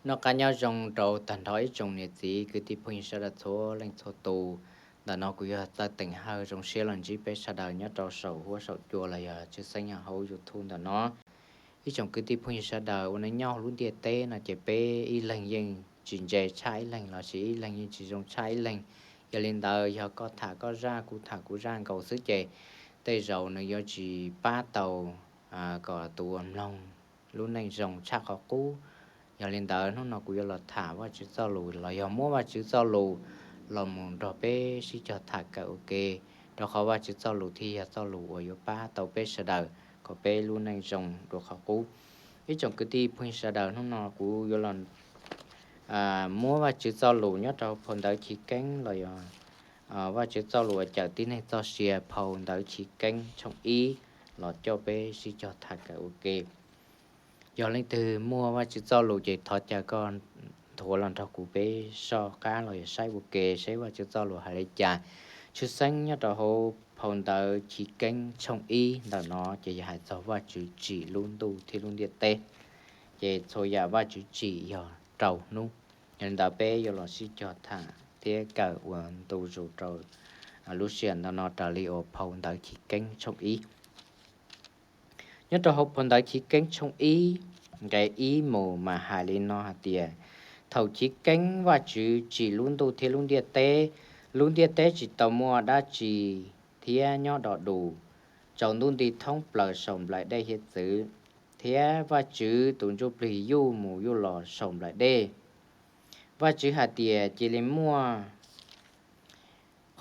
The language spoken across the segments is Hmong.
Noj qab nyob zoo rau tag nrho ib tsoom niam txiv kwv tij phooj ywg sawv daws txhua leej txhua tus. Ntawm no kuv yog Txawj Teem Hawj, zoo siab los ntsib peb sawv daws nyob rau saum huab saum cua los yog tshwj xeeb hauv YouTube ntawm no. Ib tsoom kwv tij phooj ywg sawv daws, ua neej nyob hauv lub ntiaj teb no ces peb ib leeg yeej tsis ntse tshaj ib leeg lossis ib leeg yeej tsis zoo tshaj ib leeg. Yog li ntawd, yog koj tham koj zaj, kuv tham kuv zaj nkaus xwb ces tej zaum nws yuav tsis pab tau kom tus uas mloog lub neej zoo tshaj qhov qub. Yog li ntawd, hnub no kuv yuav los tham Vajtswv txoj lus los yog muab Vajtswv txoj lus los mus nrog peb sib cog tham kawm ua ke, rau qhov Vajtswv txoj lus thiaj yog txoj lus uas yuav pab tau peb sawv daws kom peb lub neej zoo dua qhov qub. Ib tsoom kwv tij phooj ywg sawv daws, hnub no kuv yuav los muab Vajtswv txoj lus nyob rau phau ntawv Chiv Keeb los yog Vajtswv txoj lus uas cawm tib neeg txoj sia, phau ntawv Chiv Keeb tshooj ib los coj peb sib cog tham kawm ua ke. Yog leej twg muaj Vajtswv txoj lus ces thov caw koj nthuav los nrog kuv peb soj qab los yog saib ua ke seb Vajtswv txoj lus hais li cas. Tshwj xeeb nyob rau hauv phau ntawv Chiv Keeb tshooj ib ntawm no ces yog hais txog Vajtswv tsim lub ntuj thiab lub ntiaj teb. Ces txhua yam Vajtswv tsim yog rau hnub. Yog li ntawd, peb yuav los sib cog tham thiab kawm ua ntu zus rau lub sij hawm ntawm no raws li uas phau ntawv Chiv Keeb tshooj ib. Nyob rau hauv phau ntawv Chiv Keeb tshooj ib, nqe ib mus mas hais li no hais tias, thaum chiv keeb Vajtswv tsim lub ntuj thiab lub ntiaj teb, lub ntiaj teb tsis tau muaj dab tsi thiab nyob do dus. Tsaus ntuj nti thoob plaws saum nplaim dej hiav txwv, thiab Vajtswv tus ntsuj plig yuj mus yuj los saum nplaim dej. Vajtswv hais tias, cia li muaj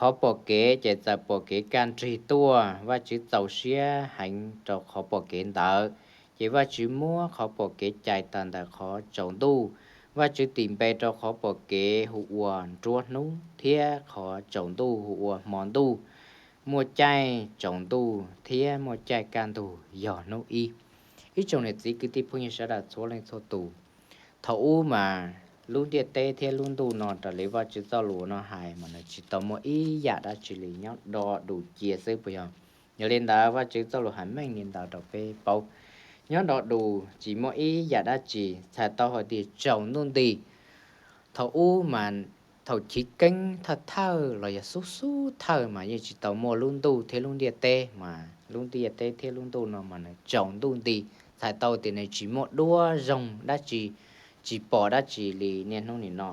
qhov pom kev, ces txawm pom kev kaj nrig tuaj. Vajtswv txaus siab heev rau qhov pom kev ntawd, ces Vajtswv muab qhov pom kev cais tawm ntawm qhov tsaus ntuj. Vajtswv tis npe rau qhov pom kev hu ua nruab hnub thiab qhov tsaus ntuj hu ua hmo ntuj. Muaj caij tsaus ntuj thiab muaj caij kaj ntug yog hnub ib. Ib tsoom niam txiv kwv tij phooj ywg sawv daws txhua leej txhua tus, thaum ub mas lub ntiaj teb thiab lub ntuj no raws li Vajtswv txoj lus no hais mas nws tsis tau muaj ib yam dab tsi li, nyob do dus cia xwb puas yog? Yog li ntawd, Vajtswv txoj lus hais meej li ntawd rau peb paub, nyob do dus tsis muaj ib yam dab tsi. Txhais tau hais tias tsaus ntuj nti, thaum ub mas thaum chiv keeb thawj thawj los yog xub xub thawj mas yeej tsis tau muaj lub ntuj thiab lub ntiaj teb, mas lub ntiaj teb thiab lub ntuj no mas nws tsaus ntuj nti, txhais tau tias nws tsis muaj duab zoo dab tsi, tsis pom dab tsi li niaj hnub nim no.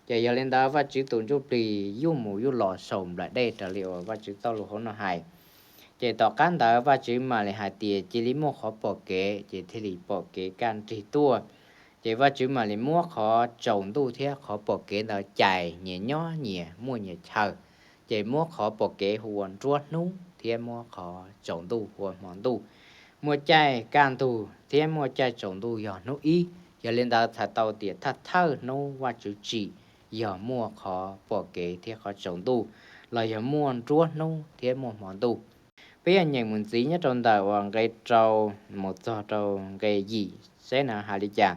Ces yog li ntawd, Vajtswv tus ntsuj plig yuj mus yuj los saum nplaim dej raws li uas Vajtswv txoj lus hauv no hais. Ces tom qab ntawd Vajtswv mam li hais tias, cia li muaj qhov pom kev, ces thiaj li pom kev kaj nrig tuaj. Ces Vajtswv mam li muab qhov tsaus ntuj thiab qhov pom kev ntawd cais nyias nyob nyias muaj nyias chaw. Ces muab qhov pom kev hu ua nruab hnub thiab muab qhov tsaus ntuj hu ua hmo ntuj. Muaj caij kaj ntug thiab muaj caij tsaus ntuj yog hnub ib. Yog li ntawd, txhais tau tias thawj thawj hnub Vajtswv tsim yog muaj qhov pom kev thiab qhov tsaus ntuj, los yog muaj nruab hnub thiab muaj hmo ntuj. Peb yog nyeem mus ntxiv nyob rau ntawm uas nqe rau mus txog rau nqe yim, saib na hais li cas.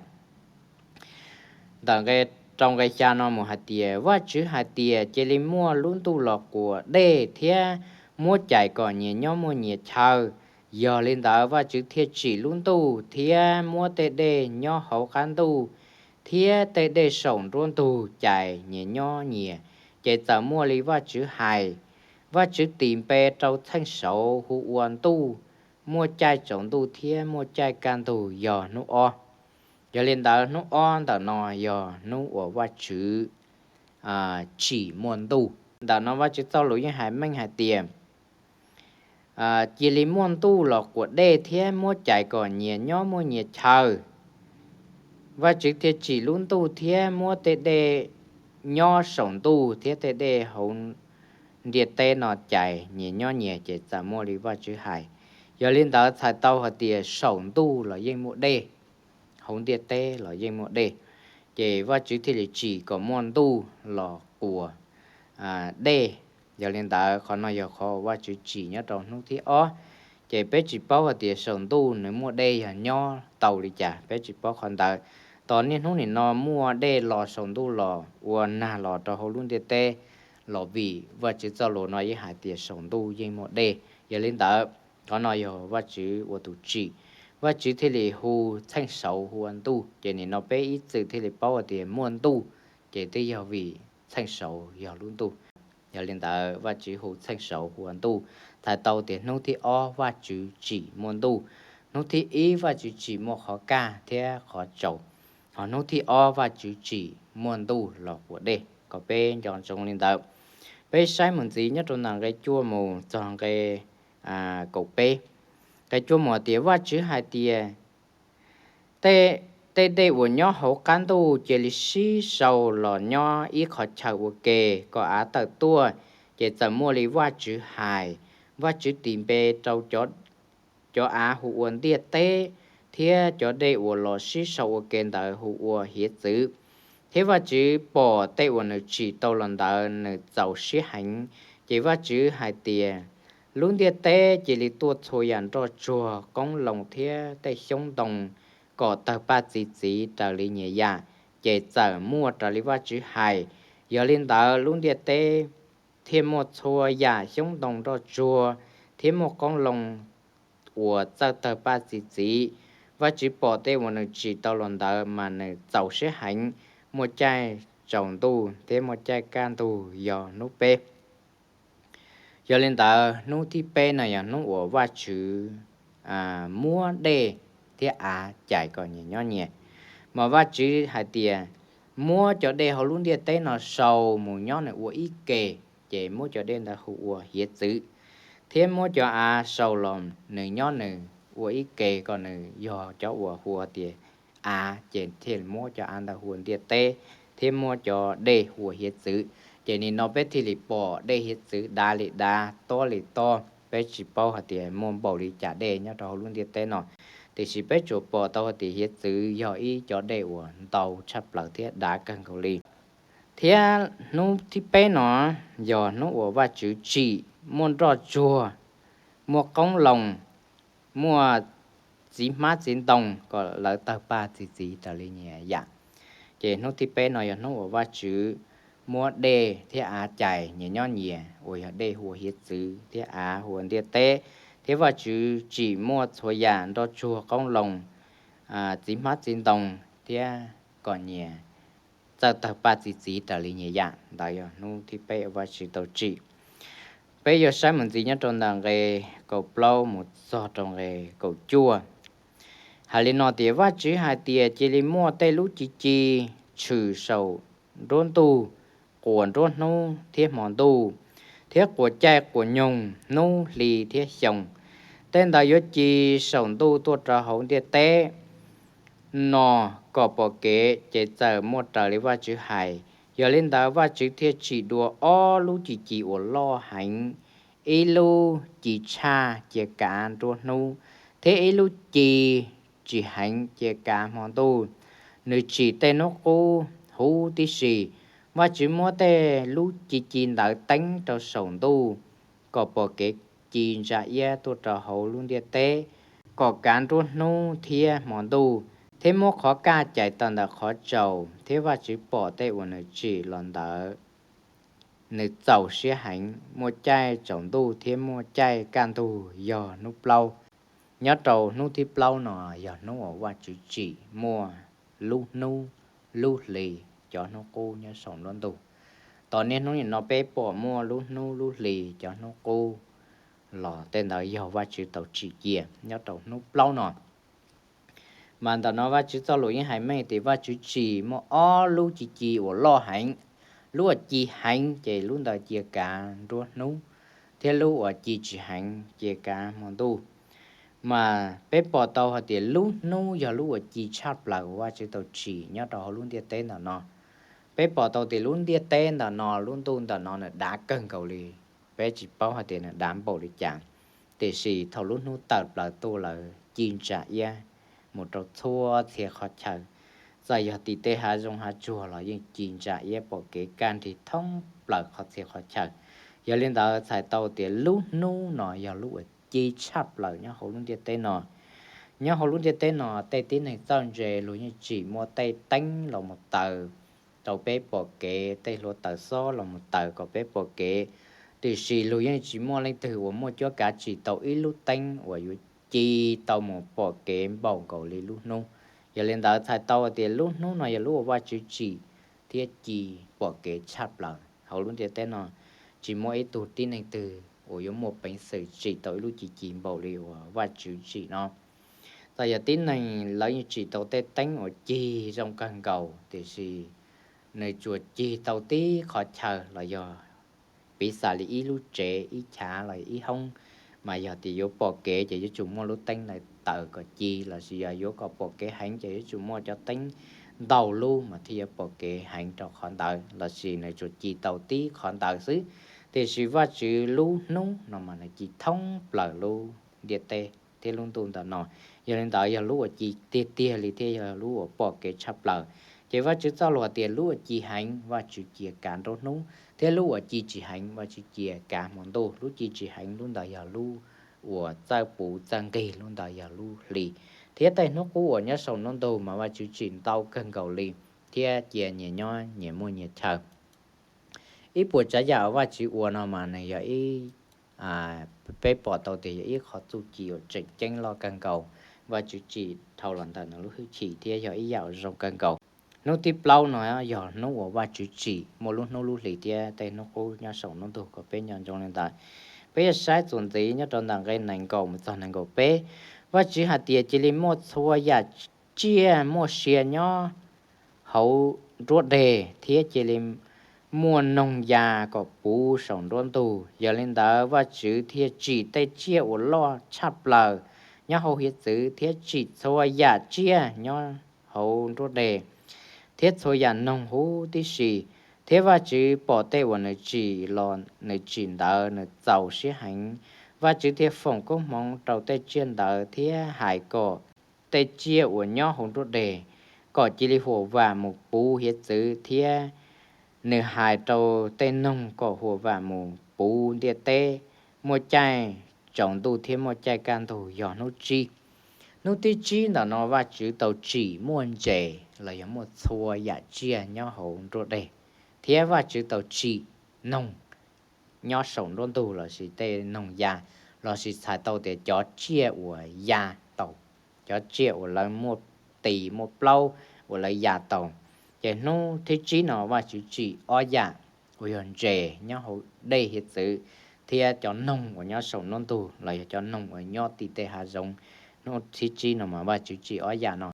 Ntawm nqe rau nqe xya no mus hais tias, Vajtswv hais tias, cia li muaj lub ntuj los quas dej thiab muab cais kom nyias nyob muaj nyias chaw. Yog li ntawd, Vajtswv thiaj tsim lub ntuj thiab muab tej dej nyob hauv qab ntuj thiab tej dej saum nruab ntug cais nyias nyob nyias. Ces txawm muaj li Vajtswv hais. Vajtswv tis npe rau txheej saud hu ua ntuj. Muaj caij tsaus ntuj thiab muaj caij kaj ntug yog hnub ob. Yog li ntawd, hnub ob ntawm no yog hnub uas Vajtswv tsim muaj ntuj. Ntawm no Vajtswv txoj lus yeej hais meej hais tias, cia li muaj ntuj los quas dej thiab muab cais kom nyias nyob muaj nyias chaw. Vajtswv thiaj tsim lub ntuj thiab muab tej dej nyob saum ntuj thiab tej dej hauv ntiaj teb no cais nyias nyob nyias, ces txawm muaj li Vajtswv hais. Yog li ntawd, txhais tau hais tias saum ntuj los yeej muaj dej, hauv ntiaj teb los yeej muaj dej. Ces Vajtswv thiaj li tsim kom muaj ntuj los quas dej. Yog li ntawd, qhov no yog qhov uas Vajtswv tsim nyob rau hnub thib ob. Ces peb tsis paub hais tias saum ntuj nws muaj dej yog nyob tau li cas, peb tsis paub qhov ntawd. Tos niaj hnub nim no muaj dej los saum ntuj los ua nag los rau hauv lub ntiaj teb los vim Vajtswv txoj lus no yeej hais tias saum ntuj yeej muaj dej. Yog li ntawd, qhov no yog Vajtswv ua tus tsim. Vajtswv thiaj li hu txheej saud hu ua ntuj. Ces nim no peb ib txwm thiaj li paub hais tias muaj ntuj, ces twb yog vim txheej saud yog lub ntuj. Yog li ntawd Vajtswv hu txheej saud hu ua ntuj, txhais tau tias hnub thib ob Vajtswv tsim muaj ntuj, hnub thib ib Vajtswv tsim muaj qhov kaj thiab qhov tsaus, hos hnub thib ob Vajtswv tsim muaj ntuj los quas dej. Kom peb nco ntsoov li ntawd. Peb saib mus ntxiv nyob rau ntawm nqe cuaj mus txog nqe kaum peb. Nqe cuaj mus tias Vajtswv hais tias, tej dej uas nyob hauv qab ntuj cia li sib sau los nyob ib qhov chaw ua ke kom av tawm tuaj. Ces txawm muaj li Vajtswv hais. Vajtswv tis npe rau cov av hu ua ntiaj teb, thiab cov dej uas los sib sau ua ke ntawd hu ua hiav txwv. Thiab Vajtswv pom tej uas nws tsim tau los ntawd nws txaus siab heev. Ces Vajtswv hais tias, lub ntiaj teb cia li tuaj txhua yam nroj tsuag qoob loo thiab tej xyoob ntoo kom tawg paj txi txiv raws li nyias yam. Ces txawm muaj raws li Vajtswv hais. Yog li ntawd lub ntiaj teb thiaj muaj txhua yam xyoob ntoo nroj tsuag thiab muaj qoob loo uas txawj tawg paj txi txiv. Vajtswv pom tej uas nws tsim tau los ntawd mas nws txaus siab heev. Muaj caij tsaus ntuj thiab muaj caij kaj ntug yog hnub peb. Yog li ntawd hnub thib peb no yog hnub uas Vajtswv muab dej thiab av cais kom nyias nyob nyias. Mas Vajtswv hais tias, muab cov dej hauv lub ntiaj teb no sau mus nyob nws ua ib ke. Ces muab cov dej ntawd hu ua hiav txwv, thiab muab cov av sau los nws nyob nws ua ib ke kom nws yog cov uas hu tias av, ces thiaj muab cov av ntawd hu ua ntiaj teb, thiab muab cov dej hu ua hiav txwv. Ces nim no peb thiaj li pom dej hiav txwv dav li dav, tob li tob, peb tsis paub hais tias muaj npaum li cas dej nyob rau hauv lub ntiaj teb no. Tiam sis peb tsuas pom tau hais tias hiav txwv yog ib cov dej uas ntau tshaj plaws thiab dav kawg nkaus li. Thiab hnub thib peb no yog hnub uas Vajtswv tsim muaj nroj tsuag, muaj qoob loo, muaj txiv hmab txiv ntoo kom lawv tawg paj txi txiv raws li nyias yam. Ces hnub thib peb no yog hnub uas Vajtswv muab dej thiab av cais nyias nyob nyias, uas yog dej hu ua hiav txwv thiab av hu ua ntiaj teb. Thiab Vajtswv tsim muaj txhua yam nroj tsuag qoob loo, txiv hmab txiv ntoo, thiab kom nyias txawj tawg paj txi txiv raws li nyias yam. Ntawd yog hnub thib peb uas Vajtswv tau tsim. Peb yuav saib mus ntxiv nyob rau ntawm nqe kaum plaub mus txog rau nqe kaum cuaj. Hais li no tias, Vajtswv hais tias, cia li muaj tej lub ci ci tshwm saum nruab ntuj, quas nruab hnub thiab hmo ntuj, thiab quas caij quas nyoog, hnub hli thiab xyoo. Tej ntawd yuav ci saum ntuj tuaj rau hauv ntiaj teb no kom pom kev. Ces txawm muaj raws li Vajtswv hais. Yog li ntawd Vajtswv thiaj tsim dua ob lub ci ci uas loj heev, ib lub ci tshaj cia kav nruab hnub, thiab ib lub ci tsis heev cia kav hmo ntuj. Nws tsim tej hnub qub huv tib si. Vajtswv muab tej lub ci ci ntawd teeb rau saum ntuj kom pom kev ci ntsa iab tuaj rau hauv lub ntiaj teb, kom kav nruab hnub thiab hmo ntuj, thiab muab qhov kaj cais tawm ntawm qhov tsaus. Thiab Vajtswv pom tej uas nws tsim los ntawd nws txaus siab heev. Muaj caij tsaus ntuj thiab muaj caij kaj ntug yog hnub plaub. Nyob rau hnub thib plaub no yog hnub uas Vajtswv tsim muaj lub hnub, lub hli, cov hnub qub nyob saum nruab ntuj. Tom niaj hnub nim no peb pom muaj lub hnub lub hli cov hnub qub los tej ntawd yog Vajtswv tau tsim cia nyob rau hnub plaub no. Mas ntawm no Vajtswv txoj lus yeej hais meej tias Vajtswv tsim muaj ob lub ci ci uas loj heev. Lub uas ci heev ces lub ntawd cia kav nruab hnub, thiab lub uas ci tsis heev cia kav hmo ntuj. Mas peb pom tau hais tias lub hnub yog lub uas ci tshaj plaws uas Vajtswv tau tsim nyob rau hauv lub ntiaj teb ntawm no. Peb pom tau tias lub ntiaj teb ntawm no, lub ntuj ntawm no nws dav kawg nkaus li. Peb tsis paub hais tias nws dav npaum li cas, tiam sis thaum lub hnub tawm plaws tuaj lawm ci ntsa iab mus rau txhua txhia qhov chaw. Txawm yog tim tej hav zoov hav tsuag los yeej ci ntsa iab pom kev kaj nrig thoob plaws qhov txhia qhov chaw. Yog li ntawd txhais tau tias lub hnub no yog lub uas ci tshaj plaws nyob hauv lub ntiaj teb no. Nyob hauv lub ntiaj teb no tej tib neeg txawj ntse luag yeej tsim muaj tej teeb los mus taws rau peb pom kev, tej hluav taws xob los mus taws kom peb pom kev. Tiam sis luag yeej tsis muaj leej twg uas muaj cuab kav tsim tau ib lub teeb uas yuav ci tau mus pom kev npaum nkaus li lub hnub. Yog li ntawd txhais tau tias lub hnub no yog lub uas Vajtswv tsim thiab ci pom kev tshaj plaws hauv lub ntiaj teb no. Tsis muaj ib tug tib neeg twg uas yuav muaj peev xwm tsim tau ib lub ci ci npaum li uas Vajtswv tsim no. Txawm yog tib neeg lawv yeej tsim tau tej teeb uas cig zoo kawg nkaus, tiam sis nws tsuas cig tau tib qhov chaw los yog piv xam li ib lub tsev ib chav los ib hoob, mas yog tias yuav pom kev ces yuav tsum muaj lub teeb ntawd taws kom ci, los sis yog yuav kom pom kev heev ces yuav tsum muaj cov teeb ntau lub mas thiaj yuav pom kev heev rau qhov ntawd, los sis nws tsuas ci tau tib qhov ntawd xwb. Tiam sis Vajtswv lub hnub no mas nws ci thoob plaws lub ntiaj teb thiab lub ntuj ntawm no. Yog li ntawd yog lub uas ci tiag tiag li thiab yog lub uas pom kev tshaj plaws. Ces Vajtswv txoj lus hais tias lub uas ci heev Vajtswv cia kav nruab hnub, thiab lub uas ci tsis heev Vajtswv cia kav hmo ntuj. Lub ci tsis heev lub ntawd yog lub uas txawj puv txawj nqig, lub ntawd yog lub hli. Thiab tej hnub qub uas nyob saum nruab ntug mas Vajtswv tsim ntau kawg nkaus li, thiab cia nyias nyob nyias muaj nyias chaw. Ib puas tsav yam uas Vajtswv ua no mas nws yog ib, peb pom tau tias yog ib qhov txuj ci uas tseem ceeb loj kawg nkaus. Vajtswv tsim dhau los ntawm nws lub hwj chim thiab yog ib yam uas zoo kawg nkaus. Hnub thib plaub no yog hnub uas Vajtswv tsim muaj lub hnub lub hli thiab tej hnub qub nyob saum nruab ntug kom peb nco ntsoov li ntawd. Peb yuav saib txuas ntxiv nyob rau ntawm nqe nees nkaum mus txog nees nkaum peb. Vajtswv hais tias cia li muaj txhua yam tsiaj muaj sia nyob hauv nruab deg thiab cia li muaj noog ya kom puv saum nruab ntug. Yog li ntawd Vajtswv thiaj tsim tej tsiaj uas loj tshaj plaws nyob hauv hiav txwv thiab tsim txhua yam tsiaj nyob hauv nruab deg thiab txhua yam noog huv tib si. Thiab Vajtswv pom tej uas nws tsim los nws tsim ntawd nws txaus siab heev. Vajtswv thiaj foom koob hmoov rau tej tsiaj ntawd thiab hais kom tej tsiaj uas nyob hauv nruab deg kom cia li huam vam mus puv hiav txwv thiab nws hais rau tej noog kom huam vam mus puv ntiaj teb, muaj caij tsaus ntuj thiab muaj caij kaj ntug yog hnub tsib. Hnub thib tsib ntawm no Vajtswv tau tsim muaj ntses los yog muaj txhua yam tsiaj nyob hauv nruab deg, thiab Vajtswv tau tsim noog nyob saum nruab ntug los sis tej noog ya, los sis txhais tau tias cov tsiaj uas ya tau, cov tsiaj uas lawv muaj tis muaj plaub uas lawv ya tau. Ces hnub thib tsib no Vajtswv tsim ob yam uas yog ntses nyob hauv dej hiav txwv thiab cov noog uas nyob saum nruab ntug los yog cov noog uas nyob tim tej hav zoov. Hnub thib tsib no mas Vajtswv tsim ob yam no.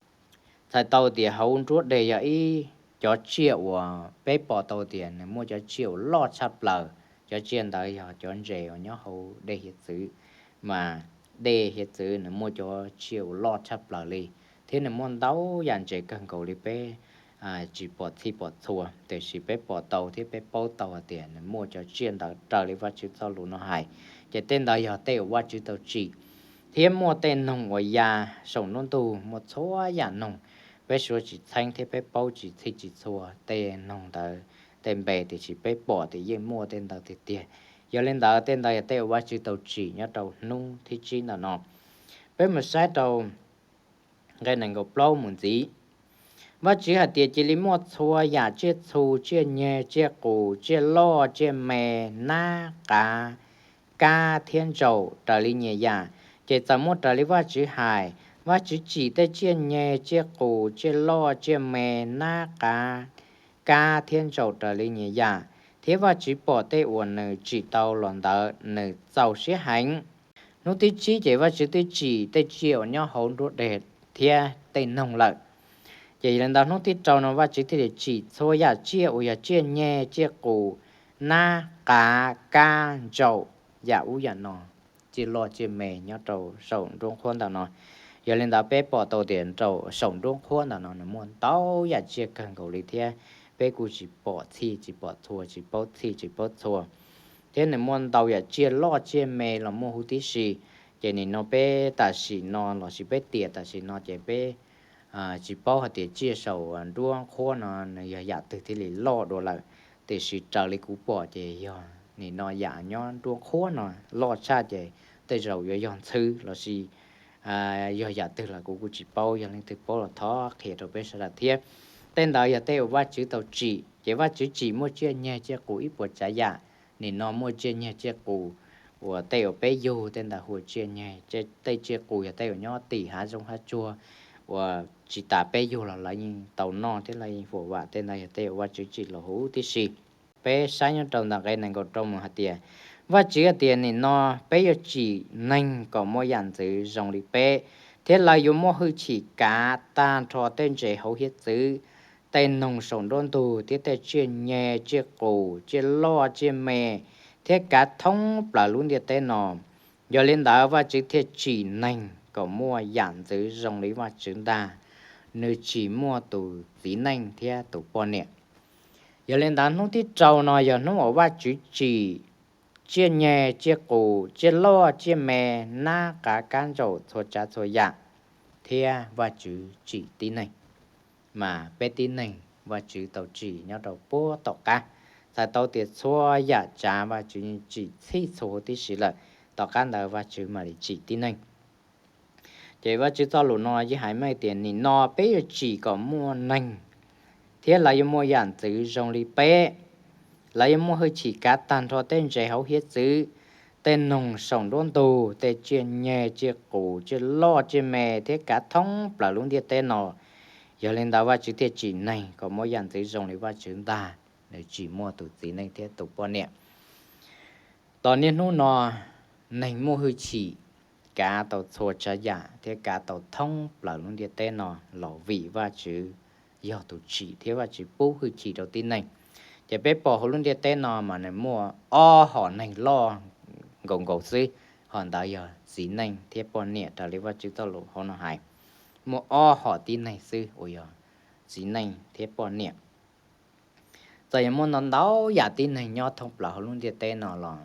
Txhais tau tias hauv nruab deg yog ib cov tsiaj uas peb pom tau tias nws muaj cov tsiaj uas loj tshaj plaws. Cov tsiaj ntawd yog cov ntses uas nyob hauv dej hiav txwv, mas dej hiav txwv nws muaj cov tsiaj uas loj tshaj plaws li, thiab nws muaj ntau yam ntses kawg nkaus li peb tsis pom txhij pom txhua, tiam sis peb pom tau thiab peb paub tau hais tias nws muaj cov tsiaj ntawd raws li Vajtswv txoj lus no hais. Ces tej ntawd yog tej uas Vajtswv tau tsim, thiab muaj tej noog uas ya saum nruab ntug muaj txhua yam noog. Peb suav tsis txheeb thiab peb paub tsis txhij tsis txhua tej noog ntawd tej npe, tiam sis peb pom tias yeej muaj tej ntawd tiag tiag. Yog li ntawd tej ntawd yog tej uas Vajtswv tau tsim nyob rau hnub thib tsib ntawm no. Peb mus saib rau nqe nees nkaum plaub mus ntxiv. Vajtswv hais tias cia li muaj txhua yam tsiaj txhu, tsiaj nyeg, tsiaj qus, tsiaj loj, tsiaj me, nab, qav, kab thiab ntsaum raws li nyias yam. Ces txawm muaj raws li Vajtswv hais. Vajtswv tsim tej tsiaj nyeg, tsiaj qus, tsiaj loj, tsiaj me, nab, qav, kab thiab ntsaum raws li nyias yam, thiab Vajtswv pom tej uas nws tsim tau los ntawd nws txaus siab heev. Hnub thib tsib ces Vajtswv twb tsim tej tsiaj uas nyob hauv nruab deg thiab tej noog lawm. Ces yog li ntawd hnub thib rau no Vajtswv thiaj li tsim txhua yam tsiaj uas yog tsiaj nyeg, tsiaj qus, nab, qav, kab, ntsaum, yam ub yam no, tsiaj loj tsiaj me nyob rau saum nruab qhuab ntawm no. Yog li ntawd peb pom tau tias rau saum nruab qhuab ntawm no nws muaj ntau yam tsiaj kawg nkaus li thiab peb kuj tsis pom txhij tsis pom txhua, tsis paub txhij tsis paub txhua, thiab nws muaj ntau yam tsiaj loj tsiaj me los muaj huv tib si. Ces nim no peb tam sim no los sis peb tiam tam sim no ces peb tsis paub hais tias tsiaj saum nruab qhuab no nws yog yam twg thiaj li loj dua lawm. Tiam sis raws li kuv pom ces yog nim no yam nyob nruab qhuab no loj tshaj ces tej zaum yuav yog ntxhw los sis yog yam twg los kuv kuj tsis paub, yog leej twg paub los thov qhia rau peb sawv daws thiab. Tej ntawd yog tej uas Vajtswv tau tsim, ces Vajtswv tsim muaj tsiaj nyeg tsiaj qus ib puas tsav yam. Nim no muaj tsiaj nyeg tsiaj qus uas tej uas peb yug tej ntawd hu ua tsiaj nyeg, tej tsiaj qus yog tej uas nyob tim hav zoov hav tsuag uas tsis tas peb yug los lawv yeej tau noj thiab lawv yeej huam vam. Tej ntawd yog tej uas Vajtswv tsim los huv tib si. Peb saib nyob rau ntawm nqe nees nkaum rau mus hais tias, Vajtswv hais tias, Nim no peb yuav tsim neeg kom muaj yam ntxwv zoo li peb, thiab lawv yuav muaj hwj chim kav tag nrho tej ntses hauv hiav txwv, tej noog saum nruab ntug, thiab tej tsiaj nyeg, tsiaj qus, tsiaj loj, tsiaj me, thiab kav thoob plaws lub ntiaj teb no. Yog li ntawd, Vajtswv thiaj tsim neeg kom muaj yam ntxwv zoo li Vajtswv ntag, nws tsis muaj tus txiv neej thiab tus poj niam. Yog li ntawd, hnub thib rau no yog hnub uas Vajtswv tsim tsiaj nyeg, tsiaj qus, tsiaj loj, tsiaj me, nab qav kab ntsaum, txhua tsav txhua yam, thiab Vajtswv tsim tib neeg. Mas peb tib neeg Vajtswv tau tsim nyob rau puag tom qab, txhais tau tias txhua yam tsav Vajtswv yeej tsim txhij txhua huv tib si lawm, tom qab ntawd Vajtswv mam li tsim tib neeg. Ces Vajtswv txoj lus no yeej hais meej tias, Nim no peb yuav tsim kom muaj neeg, thiab lawv yuav muaj yam ntxwv zoo li peb. Lawv yuav muaj hwj chim kav tag nrho tej ntses hauv hiav txwv, tej noog saum nruab ntug, tej tsiaj nyeg, tsiaj qus, tsiaj loj, tsiaj me, thiab kav thoob plaws lub ntiaj teb no. Yog li ntawd, Vajtswv thiaj tsim neeg kom muaj yam ntxwv zoo li Vajtswv ntag, nws tsis muaj tus txiv neej thiab tus poj niam. Tom niaj hnub no, neeg muaj hwj chim kav tau txhua tsav yam thiab kav tau thoob plaws lub ntiaj teb no los vim Vajtswv yog tus tsim thiab Vajtswv pub hwj chim rau tib neeg. Ces peb pom hauv lub ntiaj teb no mas nws muaj ob hom neeg loj nkaus nkaus xwb, hom ntawd yog txiv neej thiab poj niam raws li Vajtswv txoj lus hauv no hais. Muaj ob hom tib neeg xwb uas yog txiv neej thiab poj niam. Txawm yog muaj ntau ntau yam tib neeg nyob thoob plaws hauv lub ntiaj teb no los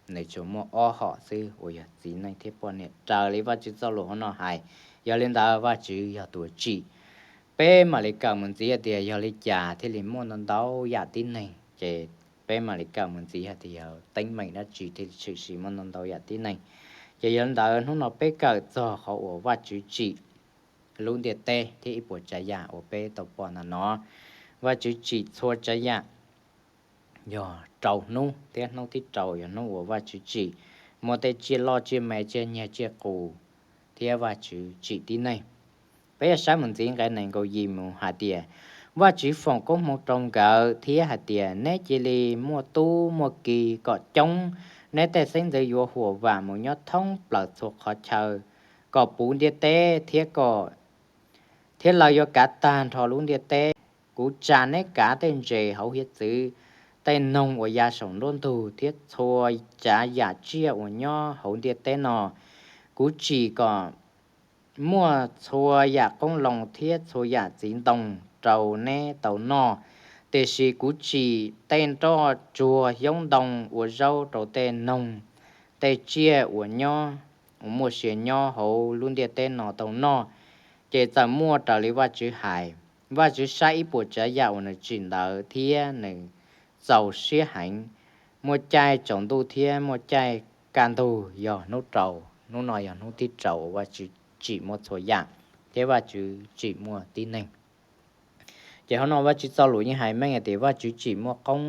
nws tsuas muaj ob hom xwb uas yog txiv neej thiab poj niam raws li Vajtswv txoj lus hauv no hais. Yog li ntawd, Vajtswv yog tus tsim. Peb mam li kawm mus ntxiv tias yog li cas thiaj li muaj ntau ntau yam tib neeg, ces peb mam li kawm mus ntxiv hais tias yog teeb meem dab tsi thiaj li tshwm sim muaj ntau ntau yam tib neeg. Ces yog li ntawd, hnub no peb kawm txog qhov uas Vajtswv tsim lub ntiaj teb thiab ib puas tsav yam uas peb tau pom ntawm no. Vajtswv tsim txhua tsav yam yog rau hnub, thiab hnub thib rau yog hnub uas Vajtswv tsim, muaj tej tsiaj loj tsiaj me, tsiaj nyeg tsiaj qus, thiab Vajtswv tsim tib neeg. Peb yuav saib mus ntxiv nqe nees nkaum yim mus hais tias, Vajtswv foom koob hmoov rau nkawd thiab hais tias, Neb cia li muaj tub muaj ki kom coob, neb tej xeeb ntxwv yuav huam vam mus nyob thoob plaws txhua qhov chaw, kom puv ntiaj teb thiab kom thiab lawv yuav kav tag nrho lub ntiaj teb. Kuv tsa neb kav tej ntses hauv hiav txwv, tej noog uas ya saum nruab ntug, thiab txhua tsav yam tsiaj uas nyob hauv ntiaj teb no. Kuv tsim kom muaj txhua yam qoob loo thiab txhua yam txiv ntoo rau neb tau noj, tiam sis kuv tsim tej nroj tsuag, xyoob ntoo, ua zaub rau tej noog, tej tsiaj uas nyob, uas muaj sia nyob hauv lub ntiaj teb no tau noj. Ces txawm muaj raws li Vajtswv hais. Vajtswv saib ib puas tsav yam uas nws tsim ntawd thiab nws txaus siab heev. Muaj caij tsaus ntuj thiab muaj caij kaj ntug yog hnub rau. Hnub no yog hnub thib rau uas Vajtswv tsim muaj txhua yam, thiab Vajtswv tsim muaj tib neeg. Ces hauv no Vajtswv txoj lus yeej hais meej tias Vajtswv tsim muaj qoob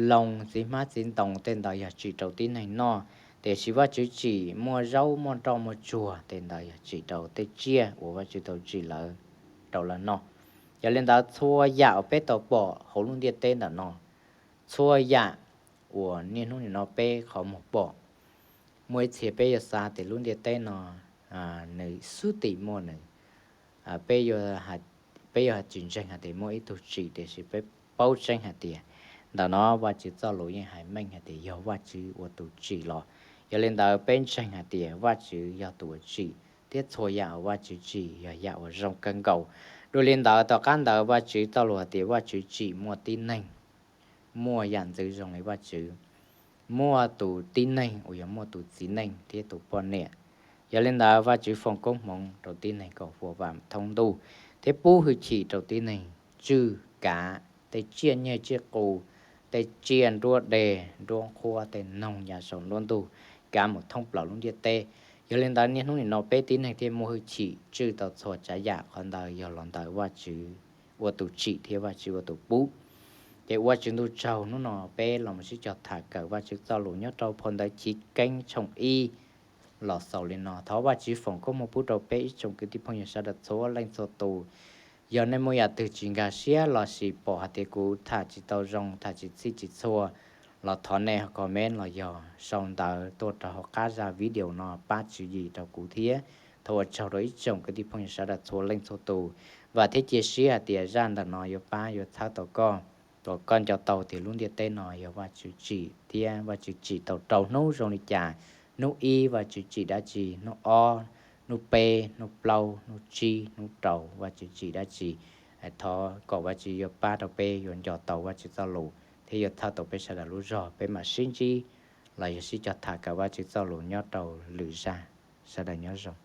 loo, txiv hmab txiv ntoo, tej ntawd yog tsim rau tib neeg noj, tiam sis Vajtswv tsim muaj zaub muaj nroj muaj tsuag, tej ntawd yog tsim rau tej tsiaj uas Vajtswv tau tsim lawv rau lawv noj. Yog li ntawd, txhua yam uas peb tau pom hauv lub ntiaj teb ntawm no, txhua yam uas niaj hnub nim no peb qhov muag pom, muaj ib txhia peb yuav xav tias lub ntiaj teb no nws xub tim muaj nws, peb yuav, peb yuav tsis ntseeg hais tias muaj ib tug tsim, tiam sis peb paub tseeb hais tias ntawm no Vajtswv txoj lus yeej hais meej hais tias yog Vajtswv ua tus tsim los. Yog li ntawd, peb ntseeg hais tias Vajtswv yog tus uas tsim, thiab txhua yam uas Vajtswv tsim yog yam uas zoo kawg nkaus. Dua li ntawd, tom qab ntawd Vajtswv txoj lus hais tias Vajtswv tsim muaj tib neeg, muaj yam ntxwv zoo li Vajtswv, muaj tus tib neeg uas yog muaj tus txiv neej thiab tus poj niam. Yog li ntawd, Vajtswv foom koob hmoov rau tib neeg kom huam vam thoob ntuj, thiab pub hwj chim rau tib neeg tswj kav tej tsiaj nyeg tsiaj qus, tej tsiaj nruab deg nruab nqhuab, tej noog ya saum nruab ntug, kav mus thoob plaws lub ntiaj teb. Yog li ntawd, niaj hnub nim no peb tib neeg thiaj muaj hwj chim tswj tau txhua tsav yam. Qhov ntawd yog los ntawm Vajtswv ua tus tsim thiab Vajtswv ua tus pub. Ces ua Tswv Ntuj tsaug, hnub no peb los mus sib cog tham kawm Vajtswv txoj lus nyob rau phau ntawv Chiv Keeb tshooj ib los xaus li no. Thov Vajtswv foom koob hmoov pub rau peb ib tsoom kwv tij phooj ywg sawv daws txhua leej txhua tus. Yog nej muaj yam twg tsis nkag siab lossis pom hais tias kuv tham tsis tau zoo, tham tsis txhij tsis txhua, los thov nej comment los yog sau ntawv tuaj rau hauv qab zaj video no pab tswv yim rau kuv thiab. Thov ua tsaug rau ib tsoom kwv tij phooj ywg sawv daws txhua leej txhua tus. Vam thiab cia siab hais tias zaj ntawm no yuav pab yuav txhawb tau koj, kom koj nco tau tias lub ntiaj teb no yog Vajtswv tsim thiab Vajtswv tsim tau rau hnub zoo li cas. Hnub ib Vajtswv tsim dab tsi, hnub ob, hnub peb, hnub plaub, hnub tsib, hnub rau Vajtswv tsim dab tsi. Thov kom Vajtswv yuav pab rau peb yuav nco tau Vajtswv txoj lus thiab yuav txhawb tau peb sawv daws lub zog. Peb mam sib ntsib los yog sib cog tham kawm Vajtswv txoj lus nyob rau lwm zaj. Sawv daws nyob zoo.